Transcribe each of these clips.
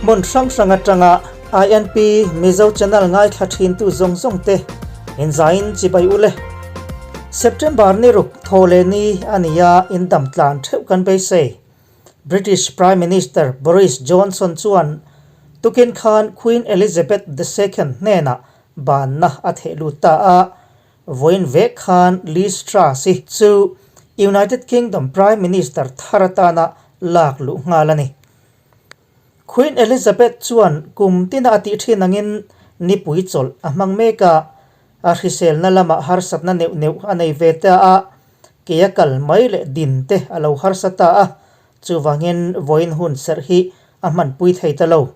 Hmun hrang hrang atanga INP Mizo Channel ngaithla thintu zawng zawng te inzaiin chibai u le. September ni ruk thaw leh ni a ni a, indam tlan theuh kan beisei. British Prime Minister Boris Johnson chuan tukin khan Queen Elizabeth the Second hnenah banna a theh lut ta a, vawiin vek khan Liz Truss-i chu United Kingdom Prime Minister thar atana lak luh nghal a ni. Queen Elizabeth chuan kum tina a tih thin angin nipui chawlh a hmang mek a, a hriselna lamah harsatna neuh neuh a nei ve ta a, kei a kal mai leh din te a lo harsa ta a, chuvangin vawiin hun serh hi a hmanpui thei ta lo.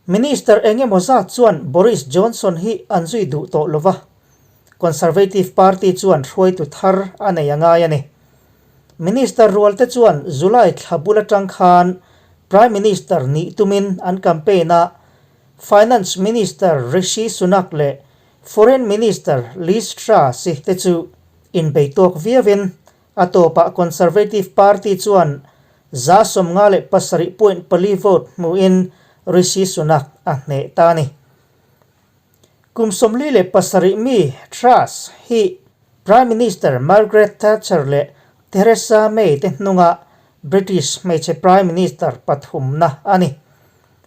Minister eng emaw zat chuan Boris Johnson hi an zui duh tawh lo va, Conservative Party chuan hruaitu thar a nei a ngai a ni. Minister rualte chuan July thla bul atang khan Prime Minister nih tumin an campaign a, Finance Minister Rishi Sunak leh Foreign Minister Liz Truss te chu inbei tawk viauin a tawpah Conservative Party chuan 57.4 vote hmuhin Rishi Sunak a hneh ta a ni. Kum 47 mi Truss hi Prime Minister Margaret Thatcher leh Theresa May te hnunga British hmeichhe Prime Minister pathumna a ni.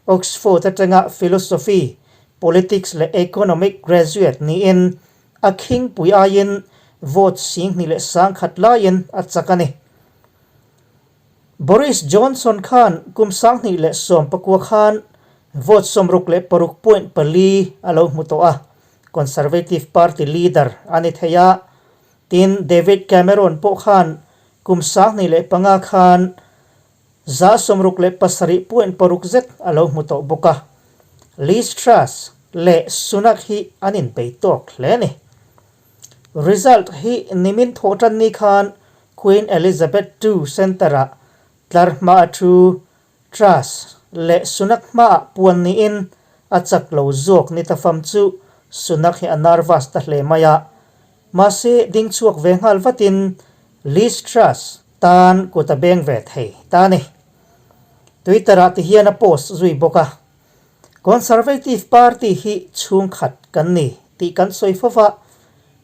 Oxford atanga Philosophy, Politics leh Economic graduate niin a khingpui aiin vote 21,000 laiin a chak a ni. Boris Johnson khan kum 2019 khan vote 66.4 a lo hmu tawh a, Conservative Party leader a ni thei a, tin David Cameron pawh khan kum 2005 khan 67.6 zet a lo hmu tawh bawk a. Liz Truss leh Sunak hi an inbei tawk hle a ni. Result hi nimin thawh tan ni khan Queen Elizabeth ii Centre-ah tlar hma a thu Truss leh Sunak hmaah puan niin a chak lo zawk ni ta fam chu Sunak hi a nervous ta hle mai a. Mahse ding chhuak ve nghal vatin Liz Truss tan kut a beng ve thei ta a ni. Twitter-ah ti hian a post zui bawk a. Conservative Party hi chhungkhat kan ni tih kan sawi fo va,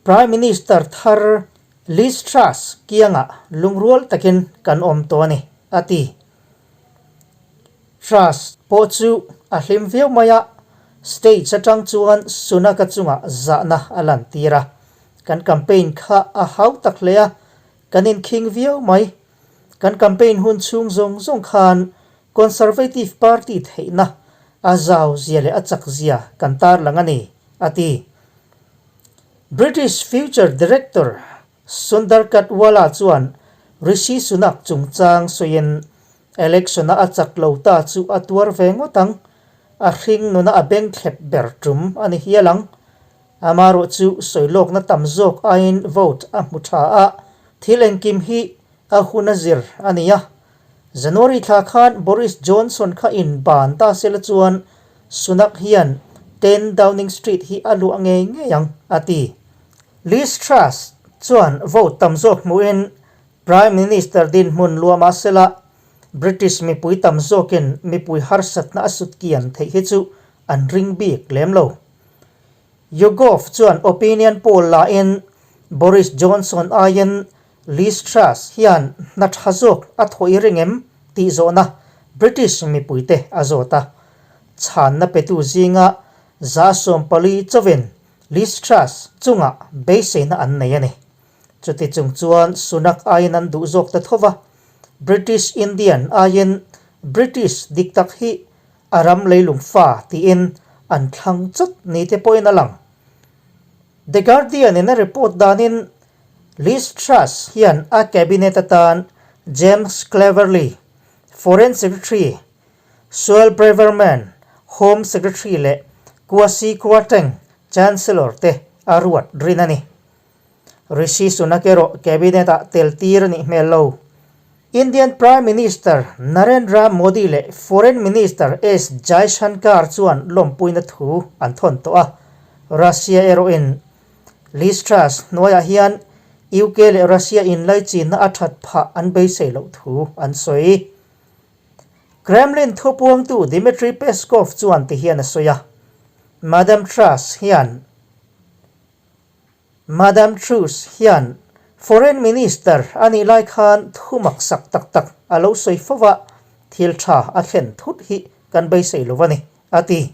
Prime Minister thar Liz Truss kiangah lungrual takin kan awm tawh a ni, a ti. Truss pawh chu a hlim viau mai a, stage atang chuan Sunak-a chungah zahna a lantir a. Kan campaign kha a hau tak hle a, kan inkhing viau mai. Kan campaign hun chhung zawng zawng khan Conservative Party theihna a zau zia leh a chak zia kan tarlang a ni, a ti. British Future Director Sundar Katwala chuan Rishi Sunak chungchang sawiin election-a a chak lo ta chu a tuar ve ngawt ang, a hring nuna a beng thlep ber tum a ni hial ang. Amarawh chu sawilawkna tam zawk aiin vote a hmu tha a, thil engkim hi a hun a zir a ni a. January thla khan Boris Johnson kha in ban ta sela chuan Sunak hian 10 Downing Street hi a luah ngei ngei ang, a ti. Liz Truss chuan vote tam zawk hmuhin Prime Minister dinhmun luah mah sela British mipui tam zawkin mipui harsatna a sut kian theih hi chu an ring bik lem lo. YouGov chuan opinion poll lahin Boris Johnson aiin Liz Truss hian hna tha zawk a thawh i ring em tih zawhna British mipuite a zawt a. Chhanna petu zinga 14% chauhin Liz Truss chungah beiseina an nei a ni. Chuti chung chuan Sunak aiin an duh zawk ta tho va, British Indian aiin British dik tak hi a ram leilung fa tiin an thlang chawt ni te pawhin a lang. The Guardian in a report danin Liz Truss hian a cabinet atan James Cleverly, Foreign Secretary, Suella Braverman, Home Secretary leh Kwasi Kwarteng, Chancellor te a ruat rin a ni. Rishi Sunak erawh cabinet ah tel tir a nih hmel lo. Indian Prime Minister Narendra Modi leh Foreign Minister S Jaishankar chuan lawmpuina thu an thawn tawh a. Russia erawhin Liz Truss hnuaiah hian UK leh Russia inlaichinna a that phah an beisei loh thu an sawi. Kremlin thupuangtu Dmitry Peskov chuan tihian a sawi a, Madam Truss hian Madam Truss hian Foreign Minister a nih lai khan thu maksak tak tak a lo sawi fo va, thil tha a thlen thut hi kan beisei lo a ni, a ti.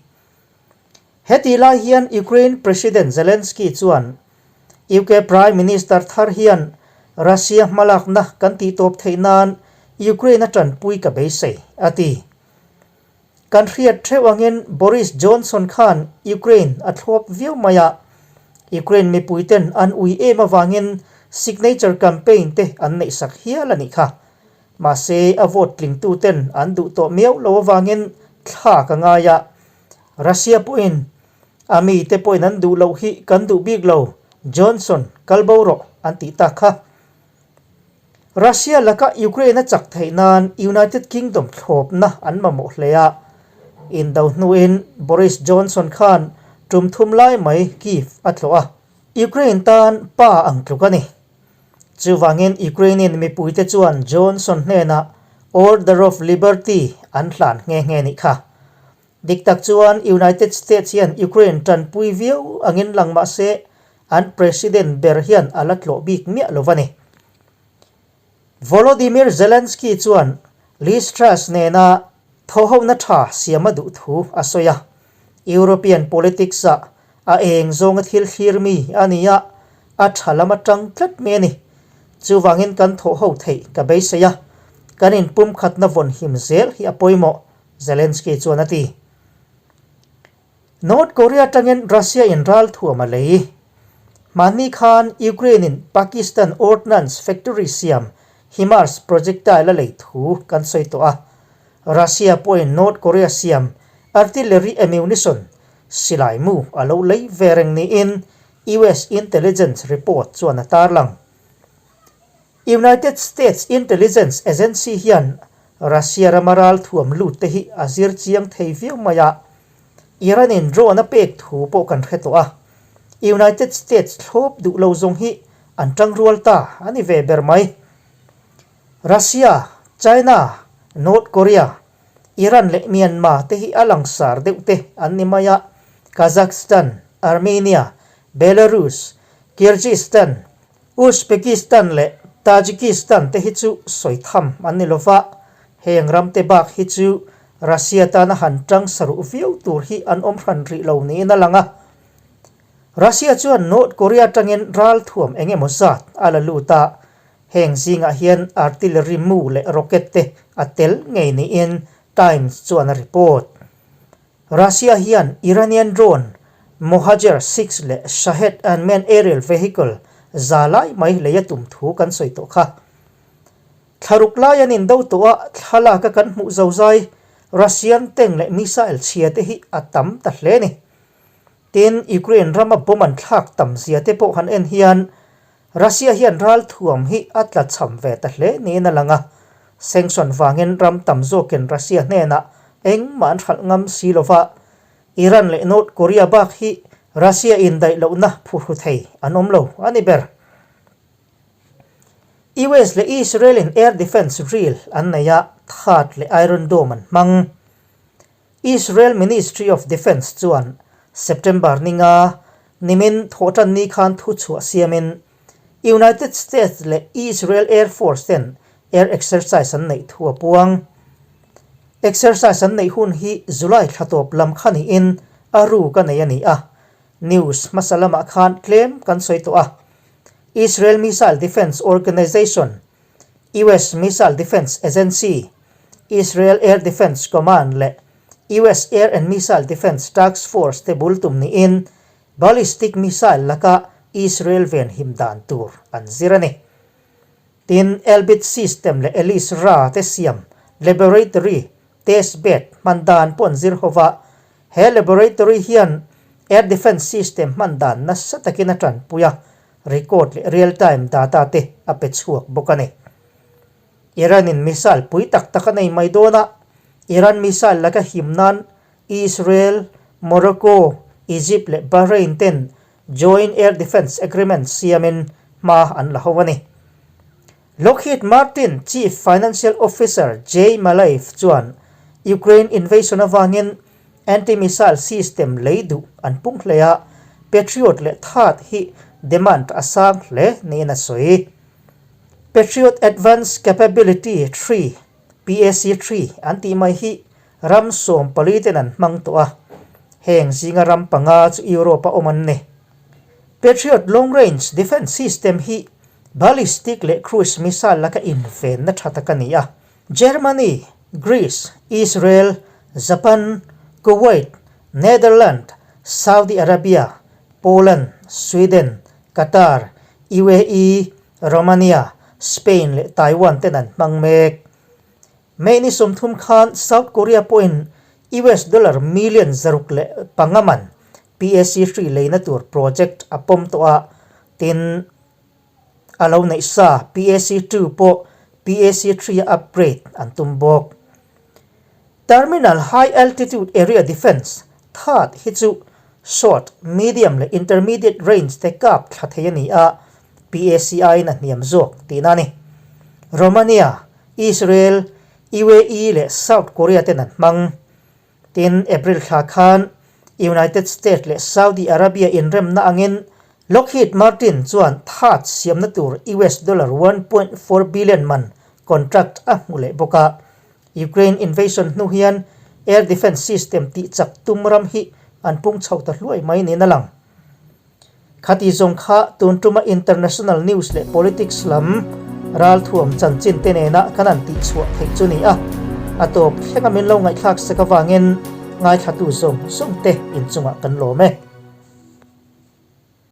Hetih lai hian Ukraine President Zelensky chuan UK Prime Minister thar hian Russia hmalakna kan tihtawp theih nan Ukraine a tanpui ka beisei, a ti. Kan hriat theuh angin Boris Johnson khan Ukraine a thlawp viau mai a, Ukraine mipuiten an ui em avangin signature campaign te an neihsak hial a nih kha. Mahse a vote tlingtuten an duh tawh miau lo avangin thla ka ngai a, Russia pawhin a mite pawhin an duh loh hi kan duh bik lo, Johnson kal bo rawh an tih tak kha. Russia laka Ukraine a chak theih nan United Kingdom thlawpna an mamawh hle a, indo hnuin Boris Johnson khan tum thum lai mai Kyiv a tlawh a, Ukraine tan pa ang tluk a ni. Chuvangin Ukrainian mipuite chuan Johnson hnenah Order of Liberty an hlan nghe nghe nih kha. Dik tak chuan United States hian Ukraine tanpui viau angin lang mah se an President ber hian a la tlawh bik miah lo va ni. Volodymyr Zelensky chuan Liz Truss nena thawhhona tha siam a duh thu a sawi a. European politics-ah a eng zawnga thil thlir mi a ni a, a tha lam atang tlat mai a ni. Chuvangin kan thawhho theih ka beisei a, kan inpumkhatna vawnhim zel hi a pawimawh, Zelensky chuan a ti. North Korea atangin Russia in ralthuam a lei. Hmanni khan Ukraine in Pakistan Ordnance Factory siam HIMARS projectile a lei thu kan sawi tawh a. Russia pawhin North Korea siam artillery ammunition silai mu a lo lei ve reng niin US intelligence report chuan a tarlang. United States intelligence agency hian Russia rama ralthuam lut te hi a zir chiang thei viau mai a, Iran in drone a pek thu pawh kan hre tawh a. United States thlawp duh lo zawng hi an tangrual ta a ni ve ber mai. Russia, China, North Korea, Iran leh Myanmar te hi a langsar deuh te an ni mai a, Kazakhstan, Armenia, Belarus, Kyrgyzstan, Uzbekistan leh Tajikistan te hi chu sawi tham an ni lova, heng ram te bak hi chu Russia tana han tang saruh viau tur hi an awm hran rih lo niin a lang a. Russia chuan North Korea atangin ralthuam eng emaw zat a la lut a, Heng zingah hian artillery mu leh rocket te a tel ngei niin Times chuan a report. Russia hian Iranian drone Mohajer 6 leh Shahed unmanned aerial vehicle za lai mai lei a tum thu kan sawi tawh kha. Thlaruk lai an indo tawh a, thlalak a kan hmuh zozai Russian tank leh missile chhia te hi a tam ta hle a ni. Tin, Ukraine rama bomb an thlak tam zia te pawh han en hian Russia hian ralthuam hi a tlachham ve ta hle niin a lang a, sanction vangin ram tam zawkin Russia hnenah engmah an hralh ngam si lova, Iran leh North Korea bak hi Russia indaih lohna phuhru thei an awm lo a ni ber. US leh Israel in air defence drill an nei a, THAAD leh Iron Dome an hmang. Israel Ministry of Defence chuan September ninga nimin thawhtan ni khan thuchhuah siamin United States leh Israel Air Force ten air exercise an neih thu a puang. Exercise an neih hun hi July thla tawp lam kha niin a ruk a nei a ni a, news hmasa lamah khan tlem kan sawi tawh a. Israel Missile Defence Organization US Missile Defense Agency, Israel Air Defense Command leh US Air and Missile Defense Task Force te bul tum niin ballistic missile laka Israel venhim dan tur an zir a ni. Tin, Elbit System leh Elis Ra te siam laboratory test bed hman dan pawh an zir ho va, he laboratory hian air defense system hman dan nasa takin a tanpui a, Record leh real time data te a pe chhuak bawk a ni. Iran in missile pui tak tak a nei mai dawn a, Iran missile laka him nan Israel, Morocco, Egypt leh Bahrain ten Joint Air Defence Agreement siamin hma an la ho a ni. Lockheed Martin Chief Financial Officer Jay Maleeff chuan. Ukraine invasion avangin anti-missile system lei duh an pung hle a, Patriot leh THAAD hi demand a sang hle niin a sawi. Patriot Advanced Capability Three, PAC-3, an tih mai hi ram 14 ten an hmang tawh a, heng zinga ram panga chu Europe-a awm an ni. Patriot Long Range Defence System hi ballistic leh cruise missile laka invenna tha tak a ni a. Germany, Greece, Israel, Japan, Kuwait, Netherlands, Saudi Arabia, Poland, Sweden, Qatar, UAE, Romania, Spain leh Taiwan ten an hmang mek. May ni 30 khan South Korea pawhin US dollar million 605 man PAC hri leina tur project a pawm tawh a, tin, A lo neih sa PAC 2 pawh PAC 3 a upgrade an tum bawk. Terminal High Altitude Area Defence, THAAD, hi chu short, medium leh intermediate range te kap thla thei a ni a, PAC aiin a hniam zawk tihna a ni. Romania, Israel, UAE leh South Korea ten an hmang. Tin, April thla khan United States leh Saudi Arabia inremna angin Lockheed Martin chuan THAAD siamna tur US dollar 1.4 billion man contract a hmu leh bawk a. Ukraine invasion hnu hian air defence system tih chak tum ram hi an pung chho ta hluai mai niin a lang. Khati zawng kha tun tuma international news leh politics lam ralthuam chanchin te nena kan han tihchhuah theih chu ni a, a tawp thlenga min lo ngaihthlak sak avangin ngaithlatu zawng zawng te inchungah kan lawm e.